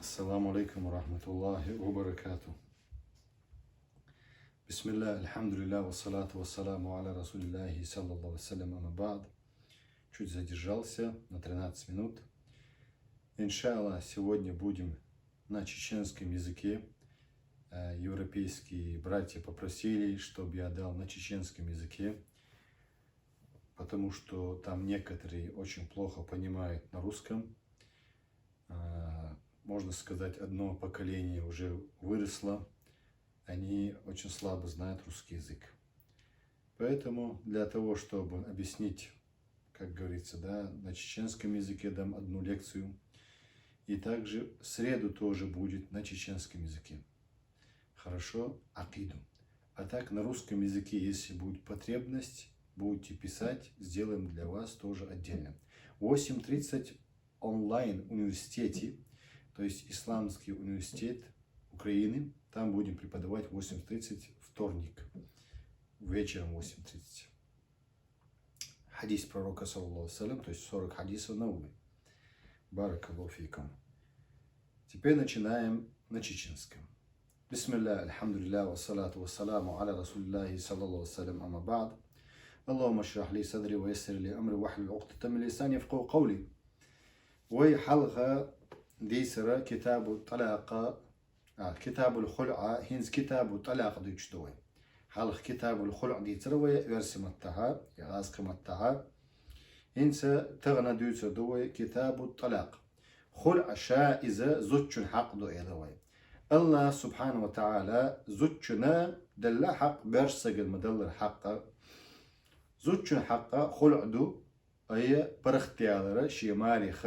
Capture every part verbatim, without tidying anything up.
السلام عليكم ورحمة الله وبركاته. بسم الله، الحمد لله، والصلاة والسلام على رسول الله صلى الله عليه وسلم، أما بعد. Чуть задержался на тринадцать минут. Иншаллах, сегодня будем на чеченском языке. Э, Европейские братья попросили, чтобы я дал на чеченском языке, потому что там некоторые очень плохо понимают на русском. А, можно сказать, одно поколение уже выросло, они очень слабо знают русский язык. Поэтому для того, чтобы объяснить, как говорится, да, на чеченском языке дам одну лекцию, и также в среду тоже будет на чеченском языке. Хорошо? Акиду. А так на русском языке, если будет потребность, будете писать, сделаем для вас тоже отдельно. В восемь тридцать онлайн университете, то есть Исламский университет Украины, там будем преподавать в восемь тридцать вторник, вечером в восемь тридцать. Хадис пророка, саллаллаху алейхи ва саллям, то есть сорок хадисов на уме. Баракаллаху фикум. Теперь начинаем на чеченском. بسم الله، الحمد لله، والصلاة والسلام على رسول الله صلى الله عليه وسلم، أما بعد. اللهم اشرح لي صدري ويسر لي أمري واحلل عقدة من لساني يفقهوا قولي. Вай хьалха дийцар китабу талакъа, а, китабул хулъа, хӀинца китабу талакъ дуьйцуш ду вай. Хьалха китабул хулъа дийцар вай оьрсийн маттахьа, я гӀазкхийн маттахьа. ХӀинца тахана дуьйцур ду вай китабу талакъ. Хулъа ша иза зудчун хьакъ ду, элира вай. Аллах субхьанаху ва таӀала зудчунна делла хьакъ, боьрша сагана ма-даллара хьакъ. Зудчун хьакъ хулъа ду, ай паргӀатъялар шен марех,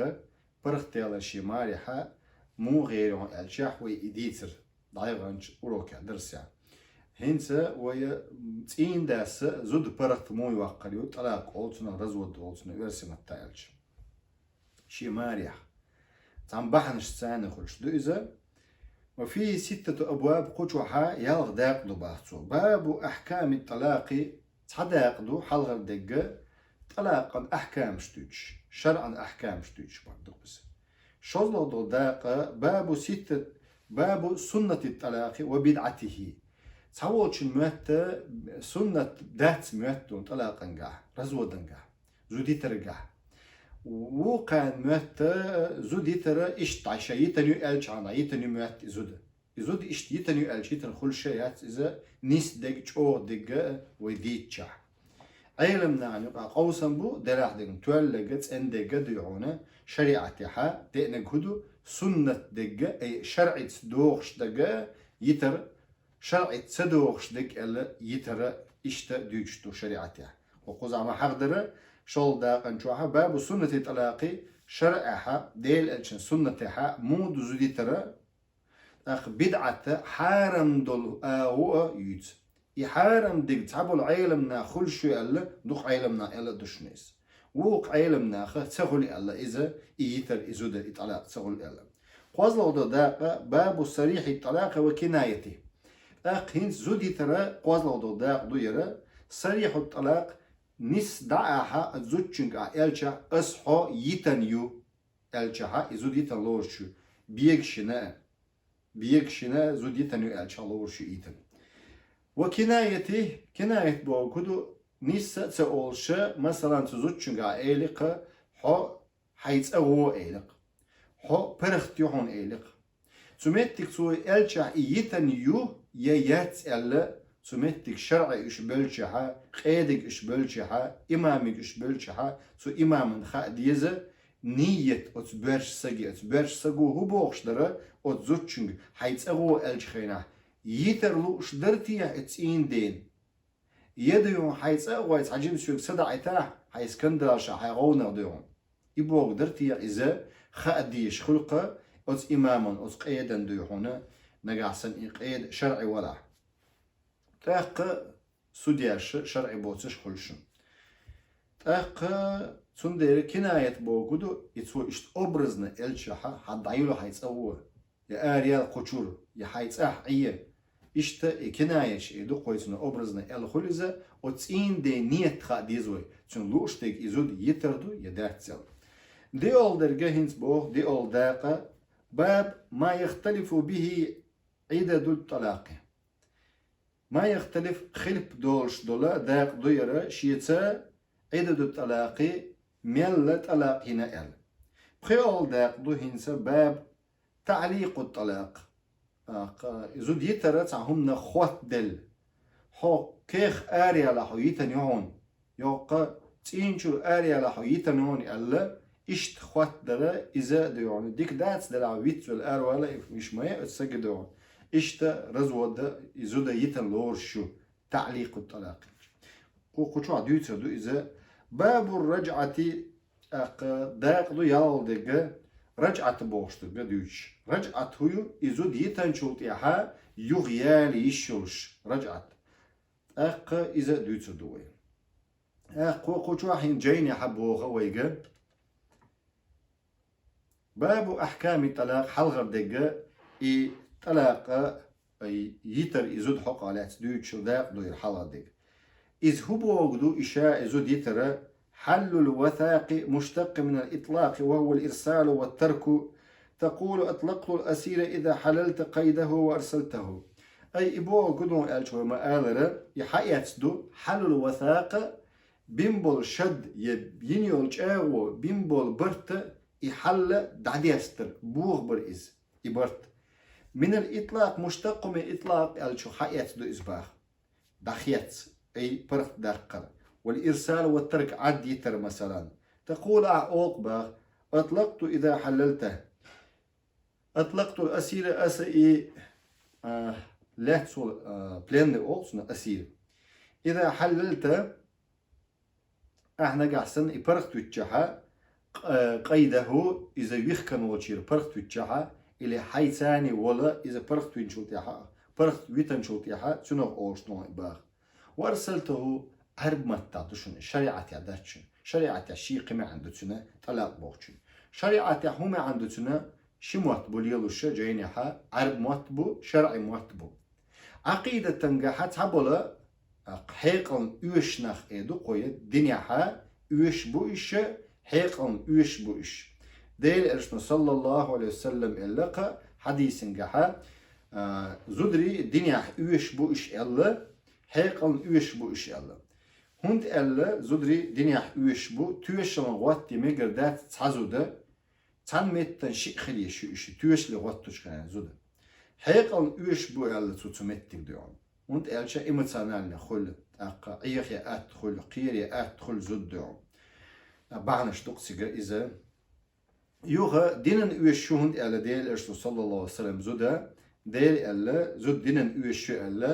паргӀатъялар шен марехьа, муха гӀерта аьлча вай и дийцар дӀаяханчу урокехь, дарсехь. ХӀинца вай цӀийнан дас зуда паргӀат муха йоккхур ю, талакъ олу цунах, развод олу цунах оьрсийн маттахь аьлча. Шен марехь. Цхьана бахьанаш царна хуьлуш ду иза. Ва фийхи ситтату абваб, кху чохьа ялх дакъа ду бах цо. Бабу ахьками талакъи, цхьа дакъа ду хьалхара дерг, талакъан ахькамаш дуьйцуш, шарӀан ахькамаш дуьйцуш бах ду иза. ШозлагӀа долу дакъа бабу ситтат, бабу суннати талакъи ва бидӀатихи. Цхьаволчун моьтту суннат дац моьтту талакъангахь, разводангахь, зуда йитаргахь. Вукхарна моьтту зуда йитар иштта дӀа ша йитина ю аьлча, хьан дӀа йитина ю моьтту и зуда. И зуда иштта йитина ю аьлча, йитина хуьлуш яц иза, нисдерг, чӀогӀа дерг вай дийцича. Ӏеламнахана юкъахь къовсам бу, делахь дерг тоьлларг, цӀена дерг дуй хьуна, шариӀатехьа деанарг хӀун ду, суннат дерг, ай, шарӀица догӀуш дерг йитар, шарӀица ца догӀуш дерг аьлла йитар, иштта дуьйцуш ду шариӀатехь. Ва кхузахь ма хьахадара, шолгӀа дакъан чохьа бабу суннати талакъи, шарӀехьа, Делан элчан суннатехьа муха ду зуда йитар, тӀаккха бидӀат, хьарам долу агӀо а юьйцу. И хьарам дерг цхьаболу Ӏеламнах хуьлуш ю аьлла, дукха Ӏеламнах аьлла а ду шуна иза. Вукху Ӏеламнаха ца хуьлу аьлла иза, и йитар, и зуда, и талакъ ца хуьлу аьлла. КхозлагӀа долу дакъа бабу сарихьи талакъи ва кинаяти. ТӀаккха хӀинца зуда йитар кхозлагӀа долу дакъа ду яра, сарихьу талакъ, нисса дӀа а хьа зудчуьнга ахь аьлча, ас хьо йитина ю аьлча хьа, и зуда йитина лоруш ю, бегашина а, бегашина а зуда йитина ю аьлча хьа лоруш ю йитина. Ва кинаяти, кинаят бохург хӀун ду, нисса а ца олуша, масалан, цу зудчуьнга ахь элира, хьо хьайн цӀа гӀо элира, хьо паргӀат ю хьуна элира. Цу меттиг цо аьлчахь и йитина ю я яц аьлла, цу меттиг шарӀе уьш беллачахьа, къедаге уьш беллачахьа, имамиге уьш беллачахьа, цу имаман хаа деза, ният оцу боьрша саги, оцу боьрша саго хӀун бохуш дара, оцу зудчуьнга хьайн цӀа гӀо аьллачу хенахь, йитар лууш дара техьа и цӀийнан дена? Я дуй хьуна хьайн цӀа а гӀой, цхьа жима соьга са даӀийтахь, хьайн скандалша, хьайн гӀовгӀанах дуй хьуна. И бохург дара техьа иза, хаа дезаш хуьлу-кх оцу имаман, оцу къедан дуй хьуна, нагахь санна и къеда шарӀе валахь. ТӀаккха судьяша шарӀе боцуш хуьлу шуна. ТӀаккха цундела кинаят бохург хӀун ду, и цо иштта образно элчахьа, хьан дӀаюла хьайн цӀа гӀо, я араяла кху чуьра, я хьайн цӀахь Ӏе. Иштта и кинаяташ и ду, кхойцунна образно аьлла хуьлу иза, оцу цӀийнан ден ният хаа деза вай, цуьнан лууш дерг и зуда йитар ду я дац аьлла. ДиъалгӀа дерг хӀинца боху, диъалгӀа дакъа, باب ما يختلف به عدد الطلاق. ما يختلف — хилап долуш долу дакъа ду яра, шеца — عدد الطلاق — мел тӀалакъ йина аьлла. ПхоьалгӀа дакъа ду хӀинца баб تعليق الطلاق. А, кха-, зуда йитар цхьа хӀуманах хоттаделла. Хьо кехат араяьлча хьо йитина ю хьуна, йоккха цӀийначуьра араяьлча хьо йитина ю хьуна аьлла, иштта хоттадар иза а ду хьуна. Дика дац, делахь вицвелла аравала и, иштта ма яц, оцу сага ду хьуна. Иштта развод, и зуда йитина лоруш ю, تعليق الطلاق. Кху-, кху чохь дуьйцур ду иза. باب الرجعة, тӀаккха дакъа ду ялхалгӀа дерг, ражӀат бохуш дерг дуьйцуш. РажӀат хӀун ю? И зуда йитинчул тӀаьхьа юха яла йиш йолуш ражӀат. ТӀаккха иза а дуьйцур ду вай. ТӀаккха кху чохь хӀинца жайнехьа боху вайга. باب أحكام الطلاق — хьалхара дерг, и тӀалакъ, ай, йитар и зуда хьокъехь лаьцна дуьйцуш дакъа ду яра хьалхара дерг. Иза хӀун бохург ду, и ша и зуда йитар? حل الوثاق مشتق من الإطلاق وهو الإرسال والترك. تقول: أطلقت الأسير إذا حللت قيده وأرسلته. Ай, и бохург хӀун ду аьлча вай ма аллара, и хьаэцна ду حل الوثاق, бина болу шад я йина йолу чӀагӀо, бина болу барт, и хьалла дӀадестар, бохабар иза, и барт. من الإطلاق — مشتق من إطلاق аьллачух хьаэцна ду иза боху. ДӀахецна, ай, паргӀат даккхар. والإرسال والترك — Ӏад йитар, масалан. تقول — ахь олу боху: أطلقت إذا حللت. أطلقت الأسير — аса и, а, лаьцна волу, а, пленный олу цунах асир. إذا حللت — ахь нагахь санна и паргӀат витчахьа, къ-, قيده — иза вихкина волчуьра паргӀат витчахьа, или хьайца волу иза паргӀат винчул тӀаьхьа, паргӀат витинчул тӀаьхьа цунах олуш ду и боху. وأرسلته — Ӏаьрбийн маттахь ду шуна, шариӀатехь дац шуна. ШариӀатехь шен кхин маьӀна ду цуьнан тӀалакъ бохучун. ШариӀатехь хӀун маьӀна ду цуьнан? Ши мотт бу лелош жайнехьа, Ӏаьрбийн мотт бу, шарӀийн мотт бу. Ӏакъидатангахьа цхьабола, а, хьекъална оьшуш нах э ду кхо я, динехьа оьшуш бу уьш, хьекъална оьшуш бу уьш. Делан Элчано, саллаллаху Ӏалайхи ва саллам, элла кху хьадисангахьа, а, зударий динехь оьшуш бу уьш аьлла, хьекъална оьшуш бу уьш аьлла. ХӀунда аьлла зударий динехь оьшуш бу, тоьшаллин гӀоттий мегар дац цхьа зуда, цхьана меттана шиъ хила йиш ю уьш, тоьшалле гӀоттучу хенахь зуда. Хьекъална оьшуш бу аьлла цо цу меттиг дуьхьал. ХӀунда аьлча эмоциональный хуьлу, тӀаккха Ӏехе атта хуьлу, кхере атта хуьлу зуда дуьхьал. Бахьанаш ду-кх цига иза. Юха динан оьшуш ю, хӀунда аьлла Делан Элчано, саллаллаху Ӏалайхи ва саллам, зуда, Дела аьлла, зуда динан оьшуш ю аьлла,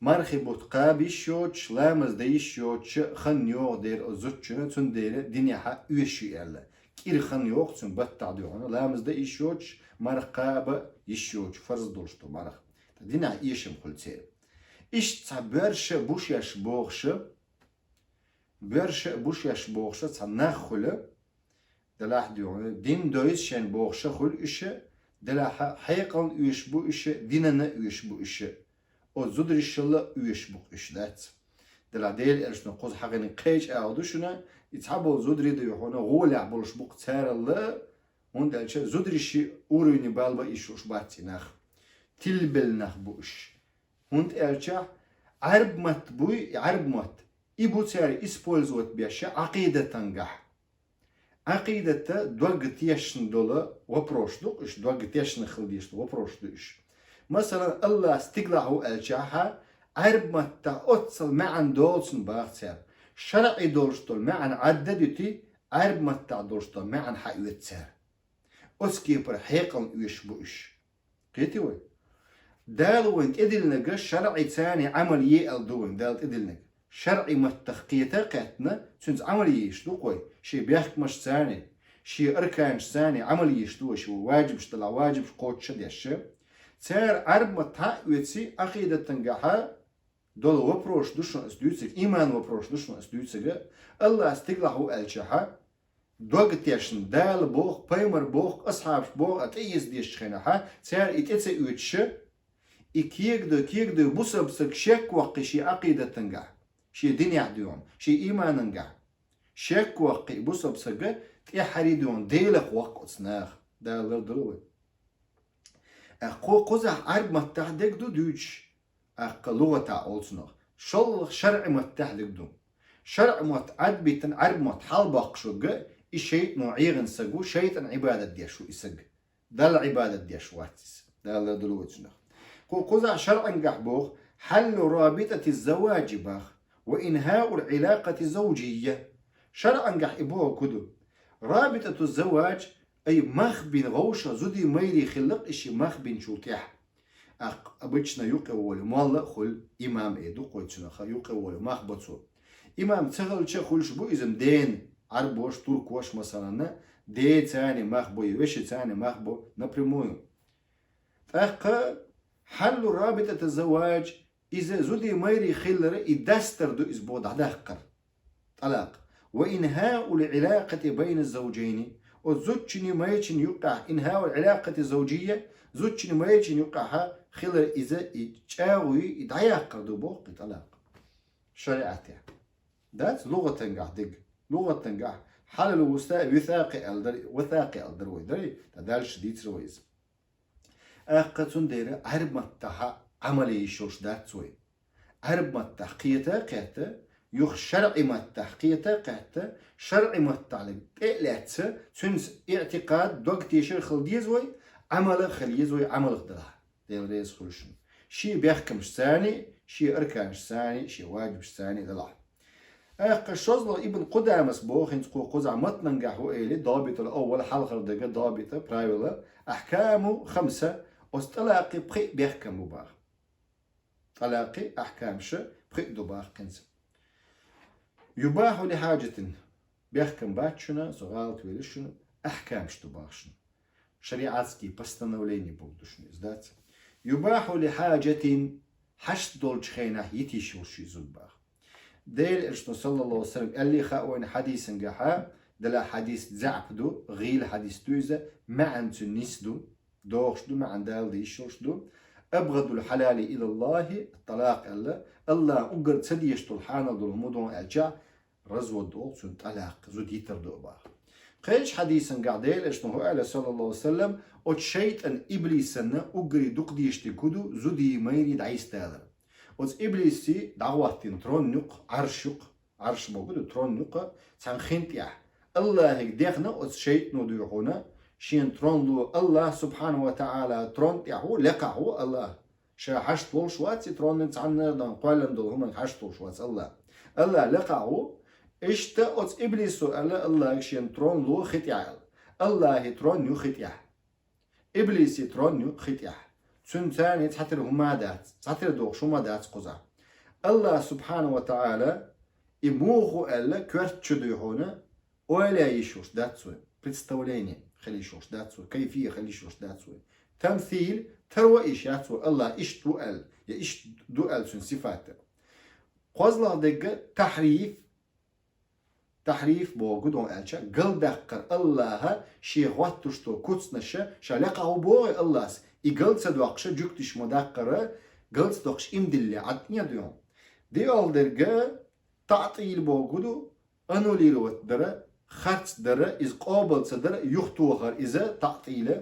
мархи бутт кхаба йиш йоцуш, ламаз дан йиш йоцуш хан йогӀу дера оцу зудчунна, цундела динехьа оьшуш ю аьлла. КӀира хан йогӀу цуьнан баттахь дуьхьал, ламаз дан йиш йоцуш, марха кхаба йиш йоцуш, фарз долуш ду марха. Динехь эшам хуьлу церан. Иштта цхьа боьрша бу шаьш бохуша, боьрша бу шаьш бохуша цхьа нах хуьлу, делахь дуьхьал, дин дойза шен бохуша хуьлу иша, делахь хьекъална оьшуш бу иша, динана оьшуш бу иша. Оцу зударшалла оьшуш бу-кх уьш, дац. Делахь Делан Элчано кхуза хьахийна кхечу агӀо ду шуна, и цхьаболу зударий ду хьуна гӀолехь болуш бу-кх царалла, хӀунда аьлча зударши уровне балба йиш йолуш бац и нах. Тилбелла нах бу уьш. ХӀунда аьлча Ӏаьрбийн мотт буй, и Ӏаьрбийн мотт, и бу цара использовать беш Ӏакъидатангахь. Ӏакъидата дог тешна долу вопрос ду-кх уьш, дог тешна хила дезаш вопрос ду уьш. Масалан, Аллах стигалахь ву аьлчахьа, Ӏаьрбийн маттахь оццул маьӀна долу цуьнан боху цара. ШарӀе долуш долу маьӀна Ӏадда дуьти, Ӏаьрбийн маттахь долуш долу маьӀна хьаоьцу цара. Оцу кепара хьекъална оьшуш бу уьш. Кхетий вай? Дала вайна тӀедиллинарг шарӀица Ӏамал е аьлла ду вайна Дала тӀедиллинарг. ШарӀи маттах кхета а кхеттина, цуьнца Ӏамал еш ду-кх вай, шен бехкамашца, шен арканашца Ӏамал еш ду вай, шен важибаш далахь, важибаш кхочуш а деш. Цара Ӏаьрбийн маттахь а оьций, Ӏакъидатангахьа долу вопрос ду шуна ас дуьйцург, иман вопрос ду шуна ас дуьйцург, Аллах стигалахь ву аьлчахьа, дог тешна, Дала боху, пайхамар боху, асхьабаш боху а тӀеэца дезачу хенахьа, цара и тӀе ца оьцуша, и кегадой, кегадой бусалба саг шек ваккхий шен Ӏакъидатангахь, шен динехь дуьйхьа, шен иманангахь. Шек ваккхий бусалба саг тӀаьххьарий дуьйхьа Делах ваккха оцу наха. Дала лардала вай. Кхо кхузахь Ӏарб маттахь дерг ду дуьйцуш, тӀаккха лугӀатахь олу цунах. ШолгӀа шарӀи маттахь дерг ду. ШарӀи мотт Ӏад биттина, Ӏарб мотт хьалабоккхуш верг, и шайтӀано Ӏехийна саг ву, шайтӀан Ӏибадат деш ву и саг. Далла Ӏибадат деш вац иза. Дала лардойла вай цунах. Кху кхузахь шарӀангахь боху: «Хьаллу рабитати заваджи», бах, «ва инхаул Ӏилакъати завджийя». ШарӀангахь и боху ду. Рабитату завадж, ай мах бина вовшах зуди майри хиллакх, и ши мах бинчул тӀехь. ТӀаккха обычно юкъе волу молла а хуьлу, имам э ду кхойцунаха, юкъе волу мах бо цо. Имам ца хилча хуьлуш бу иза дена, Ӏарбош, туркош, масалана, ден царна мах бо, я вешин царна мах бо напрямую. ТӀаккха хьаллу рабитата завадж, иза зуди майри хиллара и дастар ду иза бо дӀадаккхар. ТӀалакъ. «Ва инхаул Ӏилакъати байна завджайни». Оцу зудчунний майрачунний юккъехь, инхаул Ӏилакъати завджийя, зудчунний майрачунний юккъехь хилар иза и чӀагӀо, и дӀаяккхар ду боху и тӀалакъ. ШариӀатехь. Дац лугӀатангахь дерг. ЛугӀатангахь хьалал вуста висакъи аьлла дара, висакъи аьлла дара вай, дарий? Ткъа дальше дийцира вай иза. ТӀаккха цундела Ӏарб маттахь Ӏамал е йиш йолуш дац вай. Ӏарб маттахь кхета а кхетта, юха шарӀи маттахь кхета а кхетта, шарӀи маттахь тӀе а лаьцна, цуьнца иӀтикъад, дог тешар хила деза вай, Ӏамал а хила еза вай Ӏамалх делахь. Дела реза хуьлуш ву. Шен бехкамашца а, шен арканашца а, шен ваджибашца а делахь. ТӀаккха шозлагӀа Ибн Къудамас боху хӀинца кху кхузахь матнангахь ву элира, добитул аввал, хьалхара дерг добита, правила, ахькаму хамса, оцу тӀалакъи пхи а бехкам бу баха. ТӀалакъи ахькамаш пхи а ду баха хӀинца. Юбаху ли хьаджатин, бехкам бац шуна, со гӀалат велира шуна, ахькамаш ду баха шуна. ШариӀатский постановление боху ду шуна иза дац. Юбаху ли хьаджатин, хьашт долчу хенахь йита йиш йолуш ю иза баха. Делан Элчано, саллаллаху алейхи ва саллям, аьллий хаьа вайна хьадисангахь, делахь хьадис заьӀап ду, гӀийла хьадис ду иза, маьӀна цуьнан нийса ду, догӀуш ду, маьӀна далла йиш йолуш ду. «Абгъадул хьалали илаллахи ат-талакъ», аьлла, АллахӀан уггар ца дезаш долу, хьанал долу хӀума ду аьлча, развод ду оха цуьнан, тӀалакъ, зуда йитар ду баха. Кхечу хьадисангахь Делан Элчано хӀу аьлла, саллаллаху алейхи ва саллям, оцу шайтӀан иблисанна уггаре дукха дезаш дерг хӀу ду, зуди майри дӀайисдалар. Оцу иблисе дӀахӀоттийна трон юккъе, Ӏарш юккъе, Ӏарш боху ду трон юккъе, цхьана хин тӀехь. АллахӀига дехна оцу шайтӀано дуй хьуна, шена трон ло, АллахӀ субхьанаху ва таӀала трон тӀехь ву, лекхахь ву АллахӀ. Ша хьашт волуш вац и тронан, цхьанна а дан кхоьллина долу хӀуманга хьашт волуш вац АллахӀ. АллахӀ лекхахь ву, иштта оцу иблисо аьлла АллахӀига шена трон ло хи тӀехь аьлла. АллахӀан трон ю хи тӀехь. Иблисан трон ю хи тӀехь. Цуьнан царна цхьатера хӀума дац, цхьатера дохуш хӀума дац кхузахь. АллахӀ субхьанаху ва таӀала и муха ву аьлла коьрта чу дуй хьуна, ойла йиш йолуш дац вай, представление хила йиш йолуш дац вай, кайфия хила йиш йолуш дац вай. Тамсил, таро йиш яц вай, АллахӀ иштта ву аьлла, я иштта ду аьлла цуьнан сифат. КхозлагӀа дерг тахьриф, тахьриф боху ду аьлча, галдаккхар АллахӀа шен хӀоттош долу куцнаша, ша лекхахь ву боху АллахӀа, и гал ца доккхуша, жуьгтиш ма даккхара, гал ца доккхуш имдилле Ӏад а дуй хьуна. ДиъалгӀа дерг таӀтил боху ду, аннулировать дара, харц дара, иза къобал ца дара, юхатохар иза таӀтила,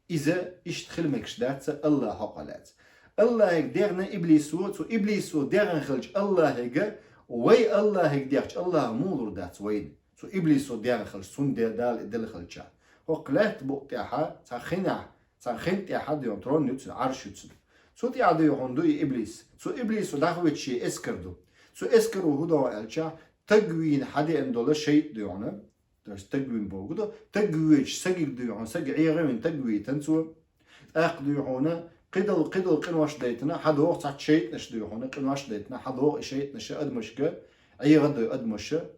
иза иштта хила мегаш дац АллахӀан хьокъехь лаьцна. АллахӀига дехна иблисо, цу иблисо дехна хилча АллахӀига, вай АллахӀига дехча АллахӀа муха лур дац вайна. Цу иблисо дехна хилча, цунна де-, Дала и делла хилча. ХӀокху лаьтта букъа тӀехь, цхьа хинехь, цхьана хин тӀехь дуй хьуна трон ю цуьнан, Ӏарш ю цуьнан. Цу тӀехь дуй хьуна ду и иблис. Цу иблисо дӀахӀоьттича шен эскар ду. Цу эскаро хӀун ду аьлча, тагвин хьадеана долу шайтӀа дуй хьуна, то есть тагвин боху ду, тагвоьдуш сагиг дуй хьуна, саг Ӏехавина тагвойтан цо. ТӀаккха дуй хьуна, кхидолу, кхидолу къинош дайтина, хьадогӀу цхьацца шайтӀанаш дуй хьуна, къинош дайтина, хьадогӀу и шайтӀанаша адамашка, Ӏеха а дой адамаша.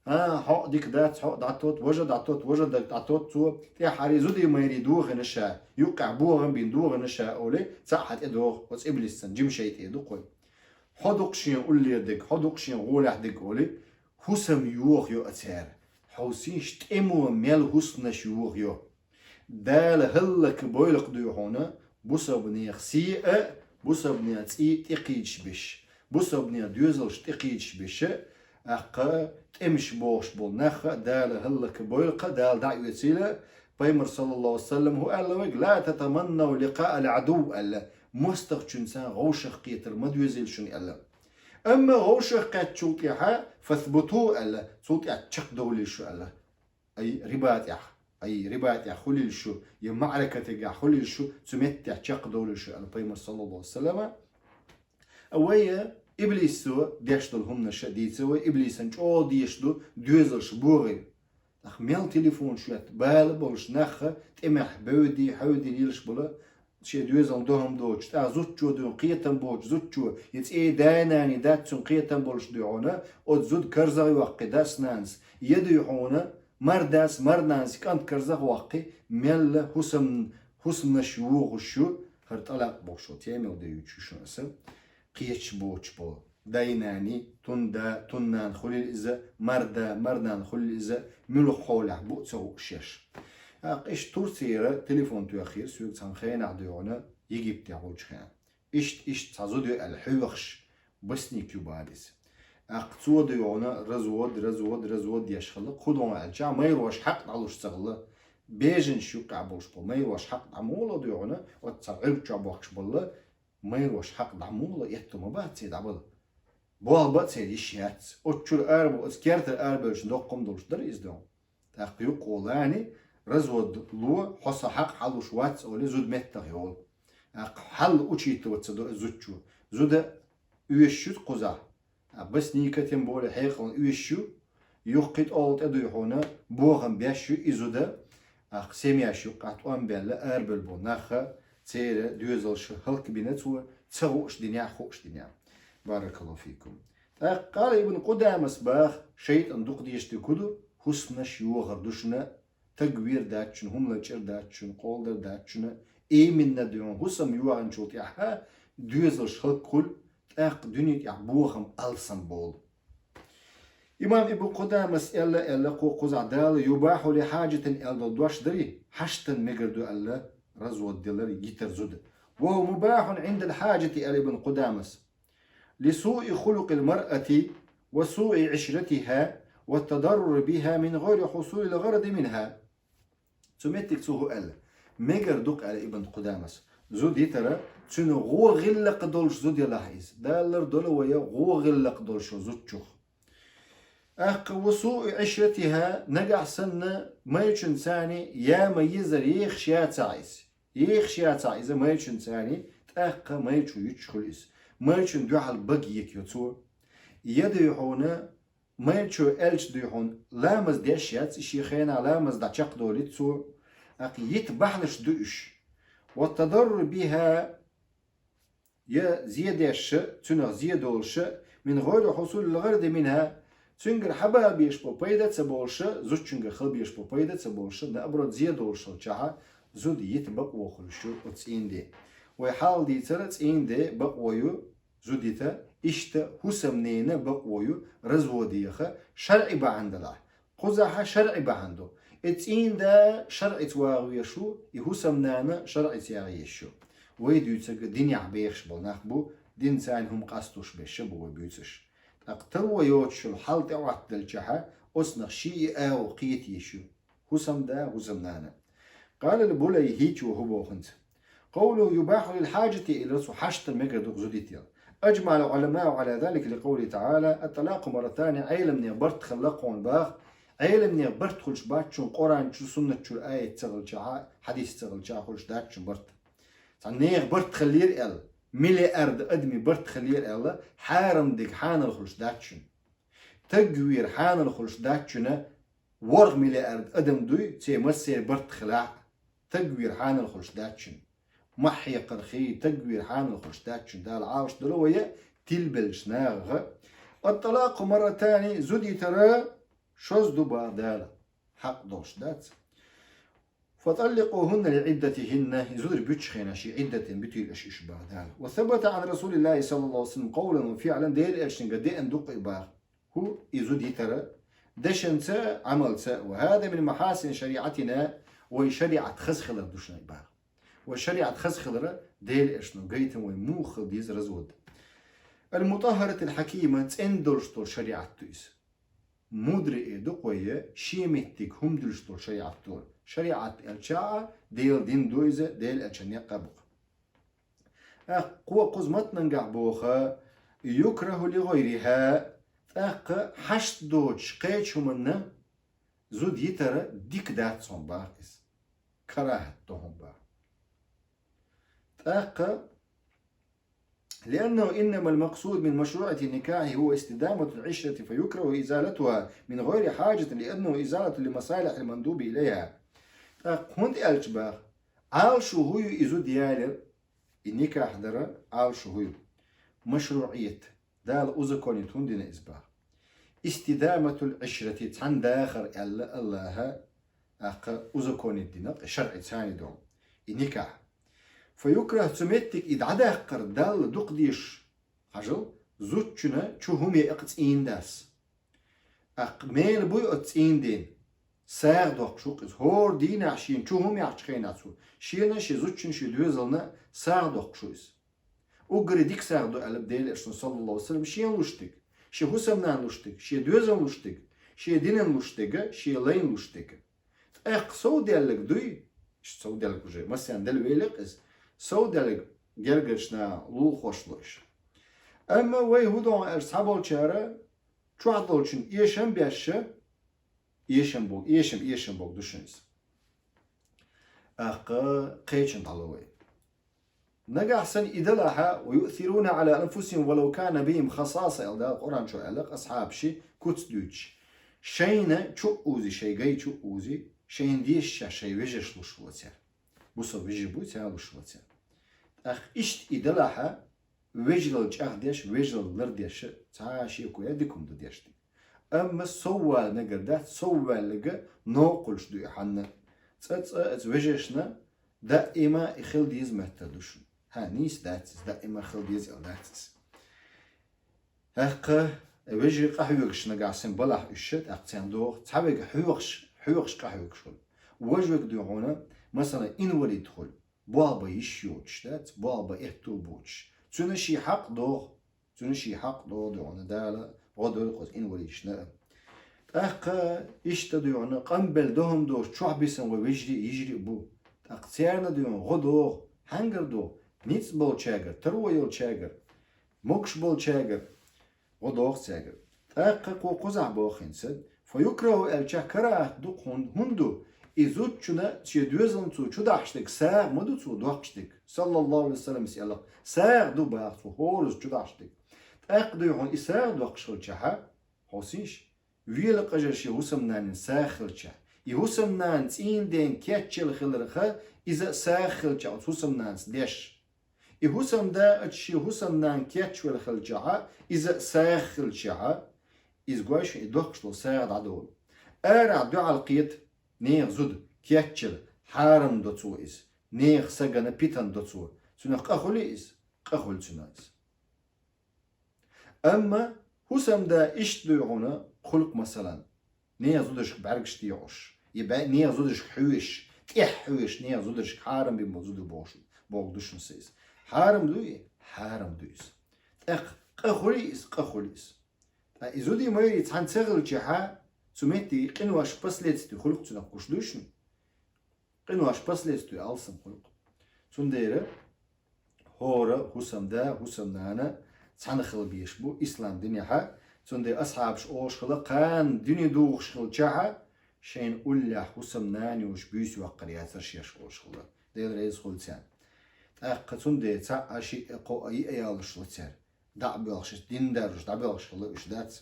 А, хьо а дика дац, хьо а дӀатот, важа дӀатот, важа даг дӀатот цо, тӀаьххьара зуди майри дохийна ша, юккъехь бохам бина дохийна ша олий, цхьаъ хьан тӀедогӀу, оцу иблиссан, жима шайтӀе ду кхой. Хьо ду-кх шен уллера дерг, хьо ду-кх шен гӀолехь дерг олий, хӀусам йохайо а цара. Хьовсийша, тӀемо мел хӀусамаш йохайо. Дала хӀаллакбойла-кх дуй хьуна, бусалбанех сий а, бусалбанех цӀий а тӀекхийдаш берш, бусалбанех доьзалш тӀекхийдаш берш а, тӀаккха тӀемаш бохуш болу нах а Дала хӀаллакбойла-кх, Дала дӀа а оьцийла, Пайхамар, саллаллаху алейхи ва саллам, хӀу аьлла вайга: «Ла татаманнав ликъа аль-адув», аьлла, мостагӀчуьнца вовшахкхетар ма доьзийла шуна аьлла. Амма вовшахкхаьччул тӀехьа «фасбуту», аьлла, цул тӀехьа чакхдовлийла шу аьлла. Ай рибатӀехь, ай рибатӀехь хулийла шу, я маӀракатагахь хулийла шу, цу меттехь чакхдовлийла шу аьлла Пайхамар, саллаллаху алейхи ва саллама. А вай иблисо деш долу хӀуманаш а дийца, вай иблисан чӀогӀа дезаш ду доьзалш богӀий. ТӀаккха мел телефонаш йоьтта, бала болуш нах а тӀемехь бевди, хьевди лелаш болу, шен доьзална дохам доцуш, тӀаккха зудчо дуьйна кхетам боцуш, зудчо, я цӀе дай-наний дац цуьнан кхетам болуш дуьйна, оцу зуда карзах йоккхий дас-нанас, я дуьйна мардас, марнанас кӀант карзах воккхий, мелла хӀусам-, хӀусамнаш йохуш ю, хӀара тӀалакъ бохуш тема мел дуьйцуш ю шуна аса. Кхеташ боцуш болу дай-наний, тун да, тун нана хуьлийла иза, марда, марнана хуьлийла иза, муьлха хьолехь бу а ца хууш еш. ТӀаккха иштта Турцера телефон тоьхира соьга цхьана хенахь дуьйна, Египтехь волчу хенахь. Иштта, иштта цхьа зуда ю аьлла хьоьхуш, басник ю бахара иза. ТӀаккха цо дуьйна развод, развод, развод деш хилла, кху догӀу аьлча, майрош хьакъ дӀалуш ца хилла, беженаш юккъехь болуш болу майрош хьакъ дӀа муха ло дуьйна, оцу цхьа Ӏуьрг чохь бохкуш болла, майрош хьакъ дӀа муха ло, этто ма бац церан дӀабала. Болх бан а церан йиш яц. Оцу чуьра арабо, оцу кертара арабевлчун доккха хӀума долуш дара иза дуьйна. ТӀаккха юккъе лаьцна развод ло, хьо сан хьакъ хьалуш вац олий, зуда меттах йолу. ТӀаккха хьал учитывать ца до иза зудчо. Зуда оьшуш ю кхузахь. А басника тем более хьекъална оьшуш ю, юххе тӀе дуй хьуна, бохам беш ю и зуда, тӀаккха семьяш юккъехь тӀом баьлла арабевлла болу нах а, церан доьзалш хӀаллакбина цо, ца хууш динехь, хууш динехь. Баракаллаху фикум. ТӀаккха къала Ибн Къудамас баха, шайтӀан дукха дезаш дерг хӀун ду, хӀусамнаш йохур ду шуна, тагвер дац шуна, хӀума лачкъар дац шуна, къоладар дац шуна, именно дуьйна хӀусам йохийначул тӀаьхьа доьзалш хӀаллакхуьлу, тӀаккха дуьне тӀехь бохам алсам болу. Имам Ибн Къудамас аьлла, аьлла кху кхузахь Дала «юбахьу ли хьаджатин» аьлла долу дош дарий, хьаштан мегар ду аьлла, развод делар, йитар зуда. «Ва хӀува мубахьун Ӏиндал хьаджати», аьлла Ибн Къудамас. «Ли суи хулукъил маръати ва суи Ӏишратиха ва тадаррури биха мин гӀайри хьусулил гӀаради минха». Цу меттиг цо хӀу аьлла? Мегар ду-кх, аьлла Ибн Къудамас, зуда йитара, цуьнан гӀо гӀиллакх долуш зуда ялахь иза. Дала лардойла вай гӀо гӀиллакх долуш зудчух. ТӀаккха «ва суи Ӏишратиха», нагахь санна майрачуьнца я ма езар, ехаш яцахь иза. Ехаш яцахь иза майрачуьнца, тӀаккха майрачо юьтуш хуьлу иза. Майрачун дуьхьал бага екайо цо. Я дуй хьуна, майрачо аьлча дуй хьуна, ламаз деш яц, и шен хенахь ламаз дӀачекхдолуьйту цо. ТӀаккха йита бахьанаш ду уьш. «Ва тадаррури биха», я зе деш а, цуьнах зе долуш а, «мин гӀайри хьусулил гӀаради минха», цуьнгара хьабаха безаш болу пайда а ца болуш а, зудчуьнгара хила безаш болу пайда а ца болуш а, наоборот, зе долуш хилчахьа, зуда йита бакъо хуьлуш ю оцу цӀийнан ден. Вай хьалха дийцара, цӀийнан ден бакъо ю зуда йита, иштта хӀусамненан бакъо ю развод яха, шарӀи бахьана делахь. Кхузахьа шарӀи бахьана ду. И цӀийнан да шарӀица вагӀа везаш ву, и хӀусамнана шарӀица ягӀа езаш ю. Вай дуьйцург динехь бехаш болу нах бу, динца царна хӀума къастуш берш а бу вай буьйцурш. ТӀаккха таро йоцуш йолу хьал тӀехӀоттаделчахьа, оцунах шиъ а агӀо кхета езаш ю. ХӀусамда, хӀусамнана. Къалал Булайхичо хӀу боху хӀинца. «Къовлуху юбахьу лил хьаджати», аьлла цо, хьаштан мегар ду-кх зуда йита. «Аджмаъал Ӏуламау Ӏала залика ли къовлихи таӀала, ат-талакъу марратани», Ӏеламнех барт хилла кхунна баха, Ӏеламнех барт хуьлуш бац шуна Къуръан чу, суннат чуьра аят ца хилчахьа, хьадис ца хилчахьа хуьлуш дац шуна барт. Цхьа нехан барт хиллера аьлла, миллиард адамийн барт хиллера аьлла, хьарам дерг хьанал хуьлуш дац шуна. Тагвер хьанал хуьлуш дац шуна, ворхӀ миллиард адам дуй, церан массеран барт хилахь а, тагвер хьанал хуьлуш дац шуна. Ма хьекхар хи, тагвер хьанал хуьлуш дац шуна. Дала Ӏалашдойла вай тилбеллачу нахах. «Ат-талакъу марратани», зуда йитара шозза ду баха Дала. Хьакъ долуш дац. «ФатӀалликъухунна ли Ӏиддатихинна», и зударий буьтучу хенахь шен Ӏиддатан буьтийла аша уьш баха Дала. «Ва сабата Ӏан Расулиллахи саллаллаху Ӏалайхи ва саллам къовлан ва фиӀлан», Дела Элчанга деана ду-кх и баха. ХӀу и зуда йитара дешанца а, Ӏамалца а. «Ва хаза мин махьасини шариӀатина», вай шариӀат хаза хилар ду шуна и баха. Вай шариӀат хаза хилар Дела Элчано гайтина вай муха хила деза развод. «Ал-мутаххаратил хьакима», цӀена долуш долу шариӀат ду иза. Мудрый ду-кх вай, шен меттиг хӀума дуьллуш долу шариӀат ду. ШариӀат аьлча а Делан дин ду иза, Делан элчан некъ а бу-кх. ТӀаккха кхо кхуза матнангахь боху: «Юкраху ли гӀайрихӀа», тӀаккха хьашт доцуш кхечу хӀуманна зуда йитар дика дац хьуна боху иза. КарахӀат ду хьуна боху. ТӀаккха: «لأنه إنما المقصود من مشروعية النكاح هو استدامة العشرة فيكره إزالتها من غير حاجة لأنه إزالة لمصالح المندوب إليها». ТӀаккха хӀунда аьлча боху, Ӏалашо хӀун ю и зуда ялар, и никахь дар Ӏалашо хӀун ю? МашруӀият. Дала узаконить хӀунда дина иза боху? «Истидаматул Ӏишрати», цхьаьна дахар аьлла АллахӀа, тӀаккха узаконить дина, шарӀи цхьаьна ду и никахь. «Фа юкрахӀ», цу меттиг и дӀадаккхар Далла дукха дезаш, хьажал, зудчунна чу хӀума екъа цӀийнан дас. ТӀаккха мела буй оцу цӀийнан ден? СагӀа доккхуш ву-кх иза. ХӀора дийнахь шена чу хӀума яхчу хенахь цо, шена, шен зудчунна, шен доьзална сагӀа доккхуш ву иза. Уггаре дика сагӀа ду аьлла Делан Элчано, саллаллаху Ӏалайхи ва саллам, шена луш дерг, шен хӀусамнанна луш дерг, шен доьзална луш дерг, шен динна луш дерг, шен лайна луш дерг. ТӀаккха совдаьлларг дуй, иштта совдаьлларг уже массарна делла велларг иза, совдаьлларг гергарчу наха лулахошна ло иш. Амма вай хӀун ду аьлча, цхьаболчара чохь долчун эшам беш, эшам бо-, эшам, эшам бохург ду шуна иза. ТӀаккха кхечунна дӀало вай. Нагахь санна и далахь, «ويؤثرون على أنفسهم ولو كان بهم خصاصة», аьлла Дала Къуръан чу аьлла, асхьабаш куц дуьйцуш. Шайна чу а узий, шайн гай чу а узий, шайна дезачех шайн вежаршка луш ву цара. Бусалба вежарий буй, царна луш ву цара. ТӀаккха иштта и далахь, вежаралла чӀагӀдеш, вежаралла лардеш, цхьа а шеко яц, дика хӀума ду деш дерг. Амма соввала мегар дац, совваьлларг новкъарлуш ду и хьанна. Цкъа-цкъа оцу вежаршна даима и хила деза моттар ду шуна. ХӀа, нийса дац иза, даима хила деза аьлла дац иза. ТӀаккха вежарий къахьоьгуш нагахь санна балахь уьш, тӀаккха царна догӀу, цхьаверг хьоьгуш, хьоьгуш къахьоьгуш хуьлу. Важа верг дуй хьуна, масала, инвалид хуьлу. Болх бан йиш йоцуш дац, болх бан аьтто боцуш. Цуьнан шен хьакъ догӀу, цуьнан шен хьакъ догӀу дуй хьуна, Дала гӀо дойла кхуза инвалидашна а. ТӀаккха иштта дуй хьуна, къамбелла дан хӀума доцуш чохь бисина вай вежарий а, йижарий а бу. ТӀаккха царна дуй хьуна гӀо догӀу, хьаьнгара догӀу, ницкъ болчаьргара, таро йолчаьргара, могуш болчаьргара. ГӀо догӀу цаьргара. ТӀаккха кхо кхузахь боху хӀинца: «Фа юкрахӀу» аьлча карахӀат ду-кх хӀун-, хӀунда ду? И зудчунна шен доьзална цо чу дахьаш дерг сагӀа ма ду цо доккхуш дерг. Саллаллаху Ӏалайхи ва саллам, иза аьлла, сагӀа ду боху цо хӀора зуда чу дахьаш дерг. ТӀаккха дуй хьуна и сагӀа доккхуш хилчахьа, хьовсийша, вела къажар шен хӀусамнанна сагӀа хилчахь, и хӀусамнана цӀийнан ден кечъелла хиларх, иза а сагӀа хилчахь оцу хӀусамнанас деш. И хӀусамда оцу шен хӀусамнана кечвелла хилчахьа, иза а сагӀа хилчахьа, иза гой шуна и доккхуш долу сагӀа дӀадолу. Арахь дуьхьал кхета, нехан зуда кечъелла, хьарам до цо иза, нехан сагана питана до цо. Цуьнах къа хуьлий иза? Къа хуьлу цуьнан иза. Амма хӀусамда иштта дуй хьуна хуьлу-кх, масалан, нехан зударшка бӀаьргаш дехьуш, я бӀа-, нехан зударшка хьоьжуш, тӀехь хьоьжуш, нехан зударшка хьарам бина болу зуда бохуш, бохург ду шуна сан иза. Хьарам дуй? Хьарам ду иза. ТӀаккха къа хуьлий иза? Къа хуьлу иза. Ткъа и зудий, майрий цхьаьна ца хилчахьа, цу метте къинош, последствий хуьлу-кх цуьнах, гуш дуй шуна? Къинош, последствий алсам хуьлу-кх. Цундела хӀора хӀусамда, хӀусамнана цхьаьна хила безаш бу ислам динехьа. Цундела асхьабаш олуш хилла, кхана дуьне духуш хилчахьа, шайна уллехь хӀусамнана йолуш буьйса йоккхур яцара шаьш олуш хилла. Дела реза хуьлда царна. ТӀаккха цундела цхьаъ а, шиъ а, кхоъ а, йиъ а ялуш хилла цара. ДӀа а боьлхуш, дин даржош дӀабоьлхуш хилла уьш дац.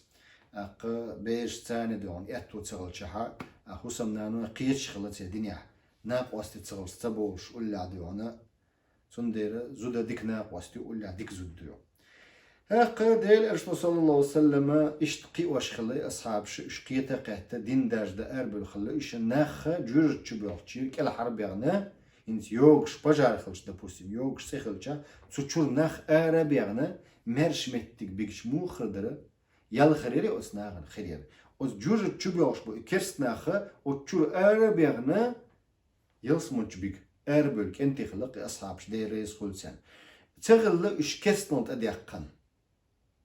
ТӀаккха бераш царна дуьхьал аьтто ца хилчахьа, а хӀусамнана кхеташ хилла церан динехь, накъостий ца хилча ца бовлуш уллехь дуьхьал, цундела зуда дика накъост ю, уллехь дика зуда ю. ТӀаккха Делан Элчано, саллаллаху Ӏалайхи ва саллама, иштта кхиош хилла и асхьабаш, уьш кхета а кхетта, дин даржа дан арабевлла хилла уьш, нах жуьжачу чу боьлхучу кӀелхьарбаьхна, хӀинца йогуш пожар хилча, допустим, йогуш цӀе хилча, цу чуьра нах ара а баьхна, маьрша меттиг бигча муха хир дара, ял хир яра оцу нахана? Хир яра. Оцу жуьжачу чу боьлхуш бу и керста нах, оцу чуьра ара а баьхна, ялсамани чу бига, арабевлла кӀентий хилла-кх и асхьабаш, Дела реза хуьлда царна. Ца хилла уьш керстанал тӀедаьккхина.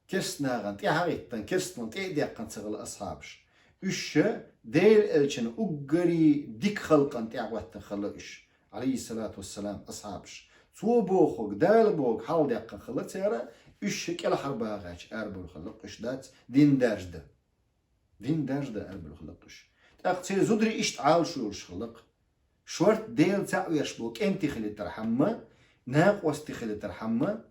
Керста нахана тӀаьхьа а хӀиттина, керстанал тӀе а даьккхина ца хилла асхьабаш. Уьш Делан элчан уггаре дика халкъана тӀехӀоттана хилла уьш, Ӏалайхиссалату вассалам, асхьабаш. Цо бохург, Дала бохург хьалдаьккхина хилла цара, уьш кӀелхьарбагӀача арабевлла хилла уьш, дац, дин даржаде. Дин даржаде арабевлла хилла уьш. ТӀаккха церан зударий иштта Ӏалашо йолуш хилла. Шорта Дела цхьаъ веш болу кӀентий хилийтархьама, накъостий хилийтархьама,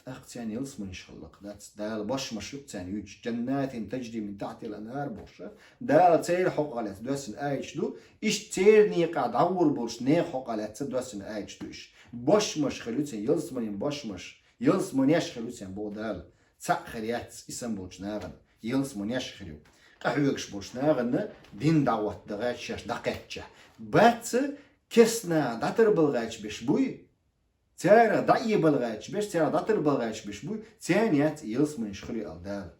тӀаккха царна ялсаманеш хилла, дац, Дала бошмаш ю-кх царна юьйцуш, «Джаннатин таджри мин тахьтихал анхар» бохуш, Дала церан хьокъехь лаьцна доьссина аяташ ду, иштта церан некъахь дӀагӀур болчу нехан хьокъехь лаьцна доьссина аяташ ду уьш. Бошмаш хир ю царна, ялсаманин бошмаш, ялсаманеш хир ю царна, боху Дала. Цхьаъ хир яц и санна болчу нахана, ялсаманеш хир ю. Къахьоьгуш болчу нахана дин дӀахӀоттадахь, шаьш дӀакхаьччахь. Бац, керстанаш дӀатарбала гӀерташ берш буй, царах дӀаэбала гӀерташ берш, царах дӀатарбала гӀерташ берш буй, царна яц ялсаманеш хир ю аьлла Дала.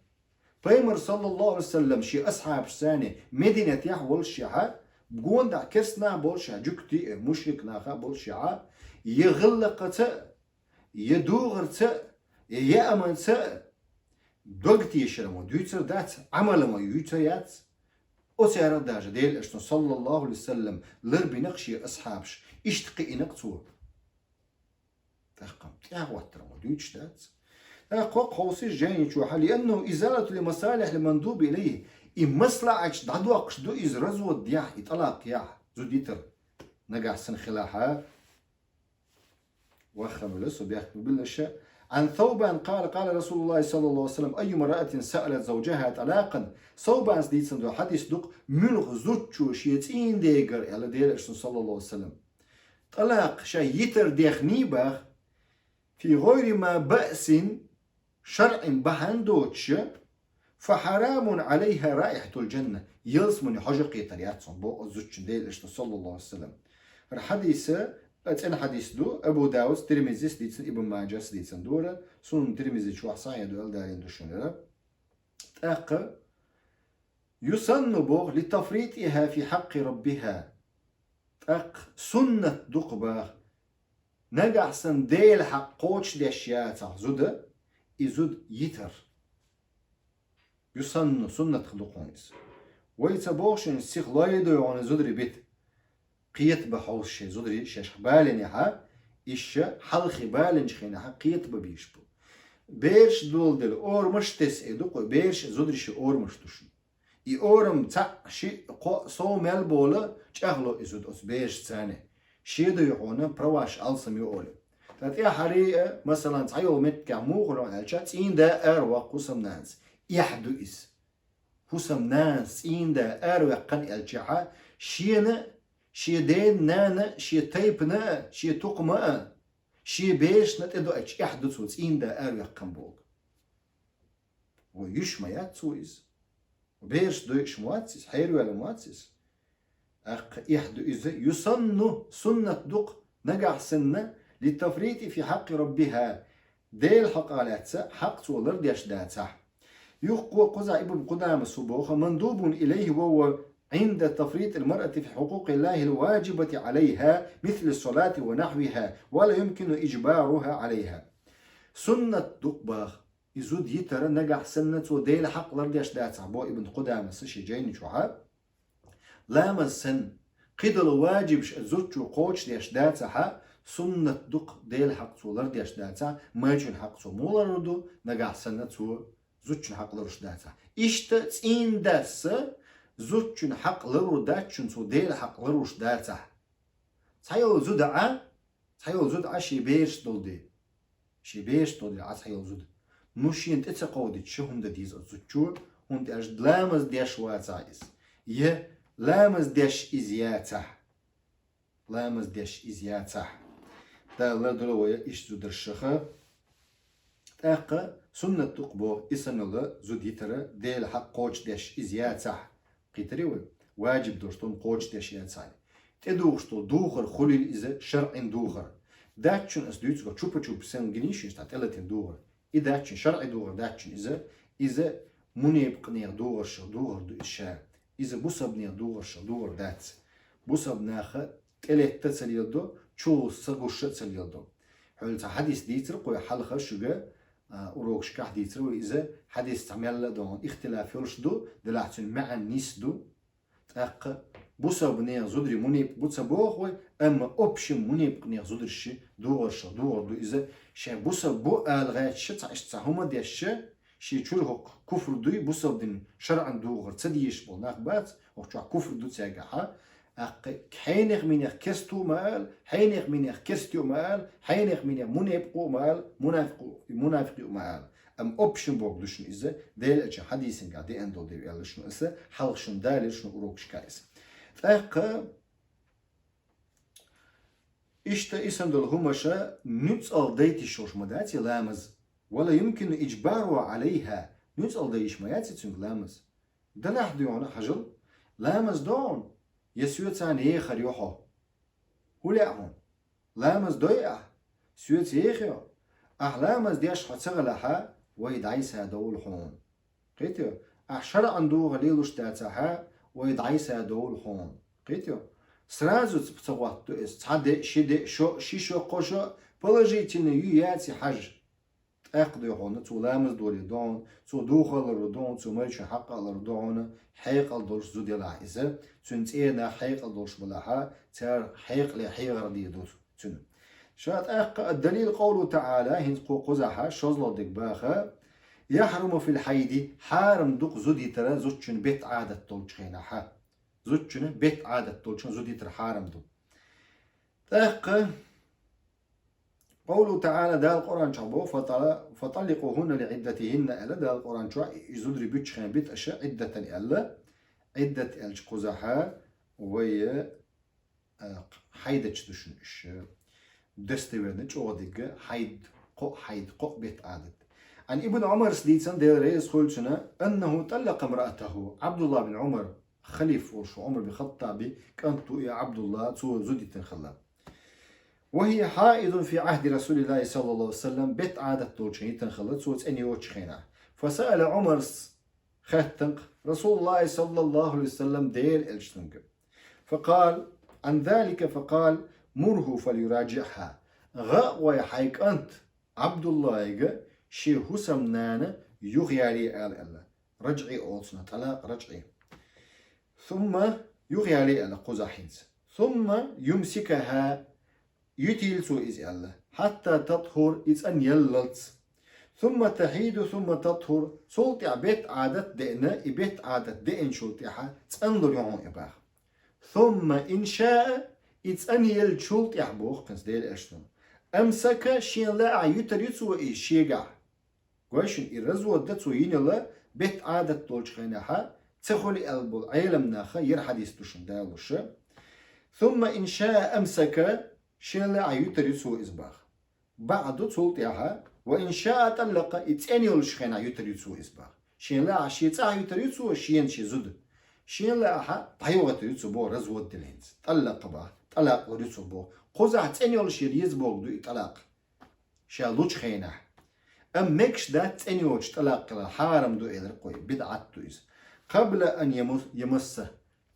Пайхамар, саллаллаху Ӏалайхи ва саллам, шен асхьабашца Мединатехь воллушехь, гонаха керстанаш боллушехь, жуьгтий а, мушрик нах а боллушехь, я гӀиллакхца а, я духарца а, я яаманца а дог тешар ма дуьйцур дац, Ӏамал ма юьйцур яц. Оцу царах даже Делан Элчано, саллаллаху Ӏалайхи ва саллам, ларбина-кх шен асхьабаш, иштта кхиъна-кх цо. ТӀаккха тӀехӀоттар ма дуьйцуш дац. ТӀаккха кху хьовсийша жайни чохь: «لأنه إزالة لمصالح المندوب إليه». И маслахьаташ дӀадоккхуш ду иза развод яхь, и тӀалакъ яхь, зуда йитар. Нагахь санна хилахь, ваха муьлуш со бехк ма биллалаш. عن ثوبان قال: قال رسول الله صلى الله عليه وسلم: أيما امرأة سألت زوجها طلاقا. Совбанца дийцина долу хьадис ду-кх, муьлха зудчо шен цӀийнан дегара аьлла Делан Элчано, саллаллаху Ӏалайхи ва саллам, тӀалакъ, шайн йитар дехний боху, في غير ما بأس, шарӀан бахьана доцуш, فحرام عليها رائحة الجنة, ялсаманин хьожа кхетар яц цунна, боху оцу зудчун Делан Элчано, саллаллаху Ӏалайхи ва саллам. ХӀара хьадис а цӀена хьадис ду, Абу Дауд, Тирмизис дийцина, Ибн Маджас дийцина дора, Сунан Тирмизи чохь сахьихь ду аьлла далийна ду шуна хӀара. ТӀаккха: «يسن», боху, «لتفريطها في حق ربها». ТӀаккха суннат ду-кх боху, нагахь санна Делан хьакъ кхочушдеш яцахь зуда, и зуда йитар. «يسن», суннатах ду-кх хьуна иза. Вай ца боху шуна, сиха лой а дой хьуна зударий бита. Кхетабан хьовса шайн зударий шаьш балинехь, иштта хьалхе балинчу хенахь кхетабан безаш бу. Бераш доладелла, орамаш а тесна ду-кх, бераш а, зударий шайн орамаш ду шуна. И орам цхьаъ, шиъ, кхоъ сов мел болу, чӀагӀло и зуда оцу берашца. Шен дуй хьуна праваш алсам ю олий. Ткъа тӀаьххьара а, масалан, цхьайолу меттигехь муха хуьлу аьлча, цӀийнан да араваккха хӀусамнанас. Эхь ду иза. ХӀусамнанас цӀийнан да араваьккхина аьлчахьа, шена а, шен дена, нанна а, шен тайпана а, шен тукхама а, шен берашна а тӀедоуьйтуш эхь ду цо, цӀийнан да араваьккхина боху. Вай, юьш ма яц цо иза. Бераш дойуш ма вац иза, хьераваьлла ма вац иза. ТӀаккха эхь ду иза, «يسن», суннат ду-кх, нагахь санна, «للتفريط في حق ربها», Делан хьакъах лаьцна хьакъ цо лардеш дацахь. Юха кхузахь Ибн Къудамас боху: «مندوب إليه وهو عند تفريط المرأة في حقوق الله الواجبة عليها مثل الصلاة ونحوها ولا يمكن إجبارها عليها». Суннат ду-кх боху и зуда йитар, нагахь санна цо Делан хьакъ лардеш дацахь, боху Ибн Къудамас шен жайни чохь. Ламаз санна, кхидолу ваджибаш зудчо кхочушдеш дацахьа, суннат ду-кх Делан хьакъ цо лардеш дацахь, майрачун хьакъ цо муха ларор ду, нагахь санна цо зудчун хьакъ ларуш дацахь. Иштта цӀийнан дас зудчун хьакъ ларур дац шуна, цо Делан хьакъ ларуш дацахь. Цхьайолу зуда Ӏа, цхьайолу зуда Ӏа шен бераш долу де. Шен бераш долу де Ӏа цхьайолу зуда. Ну, шена тӀе ца кховдийча, хӀунда деза оцу зудчо, хӀунда аьлча ламаз деш вацахь иза. Я ламаз деш иза яцахь. Ламаз деш иза яцахь. Дала лардало вай иштта зударшаха. ТӀаккха суннат ду-кх боху и санна йолу зуда йитар, Делан хьакъ кхочушдеш иза яцахь. Кхийтарий вай? Ваджиб долуш долу кхочушдеш яцахь. ТӀедухуш долу духар хуьлийла иза шарӀин духар. Дац шуна ас дуьйцург чупа-чупа санна гиний шуна, тӀелатийна духар. И дац шуна, шарӀи духар дац шуна иза. Иза мунепакънех духаршах духар ду иза ша. Иза бусалбанех духаршах духар дац. Бусалба наха тӀелетта ца леладо, чу гӀуса ца гуш а ца леладо. Хьуьлла цхьа хьадис дийцира кхо хьалха шуьга, а, урокашкахь дийцар вай иза, хьадис цхьа мелла а догӀун ихтилаф йолуш ду, делахь цуьнан маьӀна нийса ду. ТӀаккха бусалба нехан зударий мунепакъ бу ца боху вай, амма общем мунепакъ нехан зударий ши духарш духар ду иза, шайн бусалба бу ала гӀерташ цхьа иштта цхьа хӀума деш, шен чуьра хӀокху куфр дуй, бусалба дин шарӀан духар ца дезаш болу нах бац, хӀокху чохь куфр ду цаьргахьа, тӀаккха хьенех-минех керста ю а ма ала, хьенех-минех керста ю а ма ала, хьенех-минех мунепакъ ю а ма ала, мунафикъ ю, мунафикъ ю а ма ала. Амма общем боху ду шуна иза, Делан Элчан хьадисангахь деана долу дерг аьлла шуна аса, хьалха шуна далийра шуна урокашкахь иза. ТӀаккха иштта исан долу хӀумаша нуьцкъала дайта йиш йолуш ма дац и ламаз. Ва ла юмкину иджбаруху Ӏалайха, нуьцкъала дан йиш ма яц и цуьнга ламаз. Делахь дуьйхьуна хьажал, ламаз догӀун, я соьца ехар ю хьо. ХӀун лаьа хьуна? Ламаз дой ахь? Соьца ехайо? Ахь ламаз деш хьо ца гӀалахьа, вай дӀайса довла хьуна. Кхетайо? Ахь шарӀан духар лелош дацахьа, вай дӀайса довла хьуна. Кхетайо? Сразу ца, ца хӀоттадо иза. Цхьа де, ши де, шо, ши шо, кхо шо, положительный ю яций хьажа. ТӀаккха дуьйхьуна, цо ламаз долий догӀун, цо духар лар догӀун, цо майрачун хьакъ а лар догӀун, хьекъал долуш зуда елахь иза, цуьнан цӀенах хьекъал долуш балахьа, цара хьекъале хьехар дийр ду цуьнан. Ша тӀаккха а далил къовлу таӀала, хӀинца кху кхузахьа, шозлагӀа дерг баха, яхьруму фил хьайди, хьарам ду-кх зуда йитара зудчун бет Ӏадат долчу хенахьа. Зудчун бет Ӏадат долчун зуда йитар хьарам ду. ТӀаккха Къовлу таӀала, Дала Къуръан чохь боху, «Фатала-, фаталликъухунна лиӀиддатихинна», аьлла, Дала Къуръан чохь, и зударий буьтучу хенахь бита аша Ӏиддатан аьлла, Ӏиддат аьлча кхузахьа вай, а, хьайдачу ду шуна уьш. Достоверно чӀогӀа дигга хьайд, кхоъ хьайд, кхоъ бет Ӏадат. Ан Ибн Ӏумарс дийцан, Дела реза хуьлу цунна, «аннаху таллакъа имраатаху», Ӏабдулла бин Ӏумар, халиф волуш ву Ӏумар бин Хаттаби кӀант ву и Ӏабдулла, цо зуда йитина хилла. «Ва хия хьаидун фи Ӏахди Расулиллахи саллаллаху алейхи ва саллям», бет Ӏадат долчун йитина хилла, цо цӀена йоцучу хенахь. «Фасаала Ӏумарс», хаьттинкх Расулуллахи саллаллаху алейхи ва саллям Делан Элчанга. «Факъал, ан залика факъал, мурху фалюраджиъха». ГӀа а гӀой хьайн кӀант Ӏабдуллайга шен хӀусамнана юхаяле ала аьлла. РаджӀи олу цунах, тӀалакъ раджӀи. Сумма юхаяле аьлла кхузахь хӀинца. Сумма юмсикаха, ютийла цо иза аьлла. Хьатта татхур, и цӀанъяллалц. Сумма тахьиду, сумма татхур, цул тӀаьхьа бет Ӏадат деана, и бет Ӏадат деанчул тӀаьхьа цӀанлур ю хьуна и баха. Сумма ин шаа, и цӀанъеллачул тӀаьхьа боху кхинца Делан Элчано. Амсака, шен лаахь ютар ю цо иза шегахь. Гой шуна, и развод дан цо йинарг бет Ӏадат долчу хенахьа ца хуьлу аьлла болу Ӏеламнаха яра хьадис ду шуна далуша. Сумма ин шаа амсака, шен лаахь ютар ю цо иза баха. БаӀду, цул тӀаьхьа, ва ин шаа тӀаллакъа, и цӀена йолчу хенахь ютар ю цо иза баха. Шен лаахь шен цӀахь ютар ю цо, шена шен зуда. Шен лаахьа дӀайохуьйтур ю цо боху, развод дина хӀинца. ТӀаллакъа баха, тӀалакъ лур ю цо боху. Кхузахь цӀена йолуш яра еза боху ду и тӀалакъ. Ша лучу хенахь. Амма мегаш дац цӀена йоцуш тӀалакъ хилар, хьарам ду элира кхуьй, бидӀат ду иза. Къабла ан ямус-, ямасса.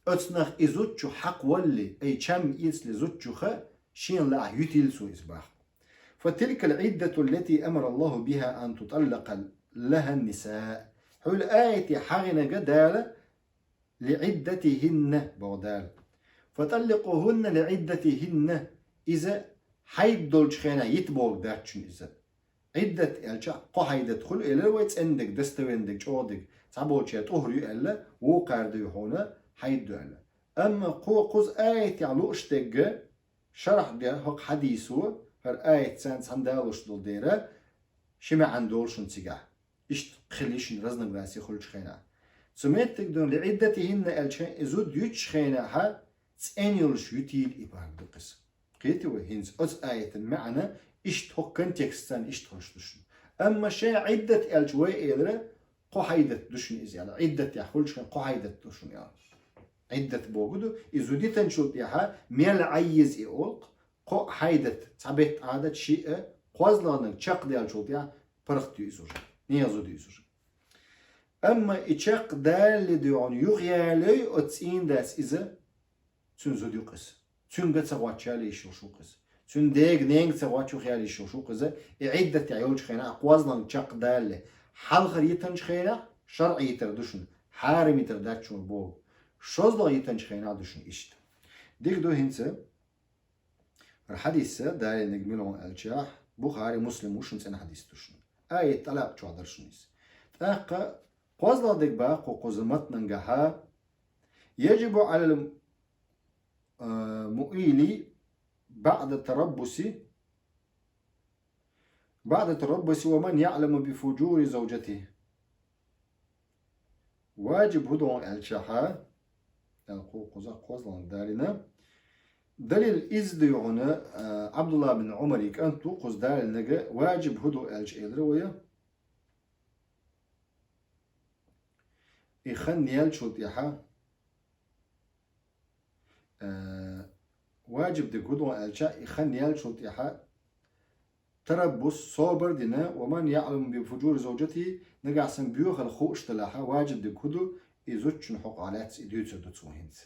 Оцунах и зудчух хьакхавалале, ай чам эцале зудчуха, шена лаахь ютийла цо иза баха. Фатилкал Ӏиддату ллати амара Аллаху биха ан туталлакъа лахан нисаа. Хьуьлла аятехь хьахийнарг Дала лиӀиддатихинна боху Дала. Фаталликъухунна лиӀиддатихинна. Иза хьайд долчу хенахь йита бохург дац шуна иза. Ӏиддат аьлча, кхо хьайдат хуьлу элира вай, цӀена дерг, достоверно дерг, чӀогӀа дерг. Цхьаболчара тӀухур ю аьлла, вукхара дуй хьуна хьайд ду аьлла. Амма кхо кхуза аятехь лууш дерг, шарахь дер хӀокху хьадисо, хӀара аят царна цхьаьна далуш долу дера, ши маьӀна долу шуна цигахь. Иштта хили шуна разногласие хуьлучу хенахь. Цу меттиг дуьйна лиӀиддатихинна аьлча, и зуда юьтучу хенахьа цӀена йолуш ютийла и бохург ду-кх иза. Кхетий вай, хӀинца оцу аятан маьӀна иштта хӀокху контекстан иштта хуьлуш ду шуна. Амма шайн Ӏиддат аьлча вай элира, кхо хьайдат ду шуна иза аьлла. Ӏиддатехь хуьлучу хенахь кхо хьайдат ду шуна аьлла. Ӏиддат бохург ду, и зуда йитанчул тӀаьхьа мел Ӏаййиза и олу-кх, кхо хьайдат, цхьа бет Ӏадат, шиъ, кхозлагӀнарг чекхдаьллачул тӀаьхьа паргӀат ю иза уже, нехан зуда ю иза уже. Амма и чекхдалале дуьйхьуна юхаялой оцу цӀийнан дас иза, цуьнан зуда ю-кх иза. Цуьнга ца хӀоттаяле йиш йолуш ву-кх иза. Цуьнан дега-ненга ца гӀоттачу хьалийшо шу кхуза, и Ӏиддат тӀехь йолчу хенахь кхозлагӀниг чекхдаьлла, хьалхара йитанчу хенахь шарӀ йитар ду шуна, хьарам йитар дац шуна боху. ШозлагӀа йитанчу хенахь ду шуна иштта. Дика ду хӀинца, хӀара хьадис а, Далиниг мила ван аьлчахь, Бухари, Муслим ву шуна цӀена хьадис ду шуна. Аят тӀалакъ чохь дара шуна иза. ТӀаккха кхозлагӀниг баха кху кхуза матнангахьа, яжибу Ӏалал, а, муили баъда тараббуси, баъда тараббуси ва ман яъламу би фужури завжатихи. Ваджиб хӀу ду аьлчахьа, аьлла кху кхуза кхозлагӀниг далийна. Далил иза ду хьуна, а, Абдулла бин Умари кӀант ву кхуза далийнарг, ваджиб хӀу ду аьлча элира вай. И хан яьллачул тӀаьхьа, а, ваджиб дерг хӀу ду аьлча, и хан яьллачул тӀаьхьа тараббус, собар дина, ва ман яъламу би фужури завжатихи, нагахь санна боьхалла хууш делахьа, ваджиб дерг хӀу ду, и зудчун хьокъехь лаьцна и дуьйцур ду цо хӀинца.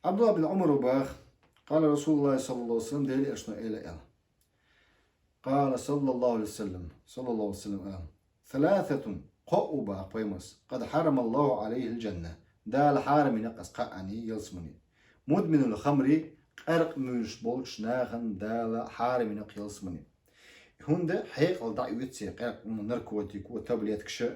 Абдулла бин Умара баха, къала Расулуллахи саллаллаху алейхи ва саллям, Делан Элчано элира аьлла. Къала саллаллаху алейхи ва саллям, саллаллаху алейхи ва саллям аьлла: «Саласатун», кхоъ ву баха пайхамарс, «къад хьарамаллаху алейхил джанна», Дала хьарам йина кхаъ ялсамани. «Мудминул хамри», къаьркъа муьйлуш болчу нахана Дала хьарам йина кхаъ ялсамани. ХӀунда хьекъал дӀа а оьцу церан къаьркъа, наркотик а, таблеткаш а.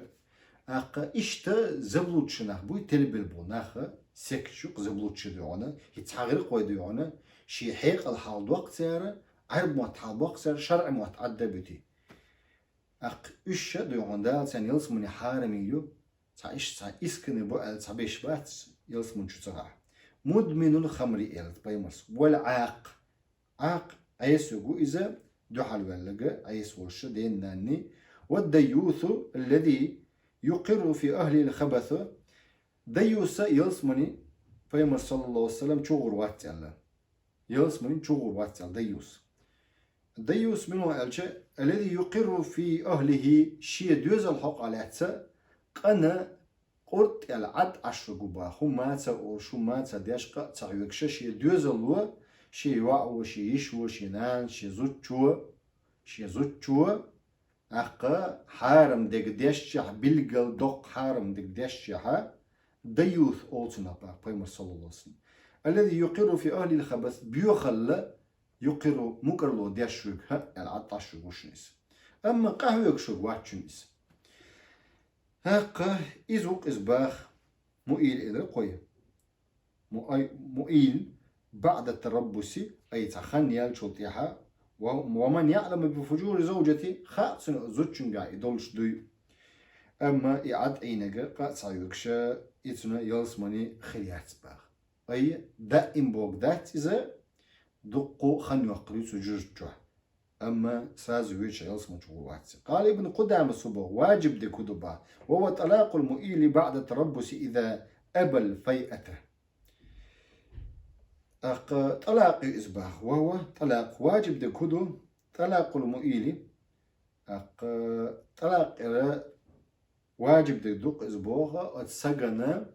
ТӀаккха иштта заблудший нах буй, телбелла болу нах, секташ ю-кх заблудший ду хьуна, хӀинца хьагӀиркхой ду хьуна, шен хьекъал хьалдоккху цара, Ӏаьрбийн мотт хьалдоккху цара, шарӀин мотт Ӏадда а буьтий. ТӀаккха уьш а ду хьуна Дала царна ялсамани хьарам йина ю, цхьа иштта цхьа исканный бу аьлла цхьа беш бац, ялсамани чу ца гӀахь. «Мудминул хамри», элира пайхамарс, «вал Ӏаккъ». Ӏаккъ, Ӏеса верг ву иза, дуьхьал ваьлларг, Ӏеса волуш ден-нанний. «Вад дайюсу аллази юкъирру фи ахлихил хабаса». Дайюс а ялсамани, пайхамарс саллаллаху алейхи ва саллям, чугӀур вац аьлла. Ялсамани чугӀур вац аьлла дайюс. Дайюс мила ву аьлча, «аллази юкъирру фи ахлихи», шен доьзал хьокъехь лаьцна, къана къурд тӀехь Ӏад Ӏаш верг ву баха, хӀумма ца олуш, хӀумма ца деш, къа а ца хьоьгуш, шен доьзалло, шен йоӀ ву, шен йиша ву, шен нана, шен зудчо, шен зудчо, тӀаккха хьарам дерг дешшехь, билггал доккха хьарам дерг дешшехь, дайюс олу цунах баха пайхамарс саллаллаху алейхи ва саллям. «Аллази юкъирру фи ахлихил хабас», боьхалла, юкъирру, мукӀарло деш верг, хӀаъ аьлла, Ӏад Ӏаш верг ву шуна иза. Амма къахьоьгуш верг вац шуна иза. ТӀаккха иза ву-кх иза баха, муили элира кхо. Муай-, муили баъда тараббуси, ай цхьа хан яьллачул тӀаьхьа, ва, ва ман яъламу би фужури завжатихи, хаьа цунна зудчуьнгахь и долуш дуй. Амма и Ӏад Ӏийнарг къа а ца хьоьгуш, и цунна ялсамани хир яц баха. Ай, даим бохург дац иза, дуккха хан йоккхур ю цу жуьжта чохь. Амма саза воьдуш ялсамани чугӀур вац. Къала Ибн Къудамас боху, ваджиб дерг хӀу ду баха: «Ва хува тӀалакъул муили баъда тараббуси иза абал файъата». ТӀаккха тӀалакъ ю иза баха. «Ва хува», тӀалакъ, ваджиб дерг хӀу ду, тӀалакъул муили. ТӀаккха тӀалакъ яра ваджиб дерг ду-кх иза боху, оцу сагана,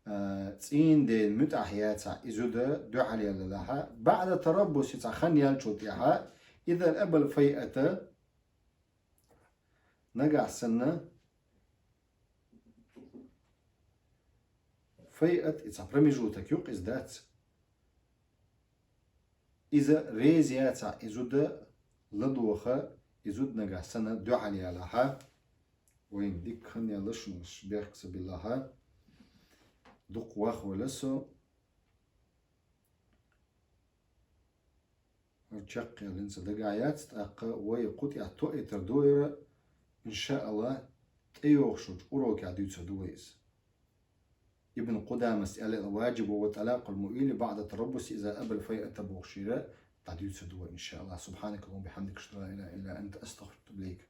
а, цӀийнан ден муьтӀахь яцахь и зуда дуьхьал ялалахьа, баъда тараббуси, цхьа хан яьллачул тӀаьхьа, иза абал файъата, нагахь санна, файъат, и цхьа промежуток ю-кх иза дац. Иза реза яцахь и зуда ладоха, и зуда нагахь санна дуьхьал ялахьа, вайна дика хан яьлла шуна, бехк ца биллахьа, дукха вахвелла со. ХӀара чекхъяьлла хӀинца дагахь яц, тӀаккха вай кху тӀехь тоуьйтур ду хӀара, иншааллахӀ, тӀейогӀуш йолчу урокехь дуьйцур ду вай иза. Ибн Къудамас аьлла, ваджиб ва тӀалакъул муили баъда тараббуси иза абал файъата бохуш хӀара дӀадуьйцур ду вай, иншааллахӀ. Субханакаллахумма ва бихамдика, ашхаду ан ла илаха илла анта, астагфирука ва атубу илайк.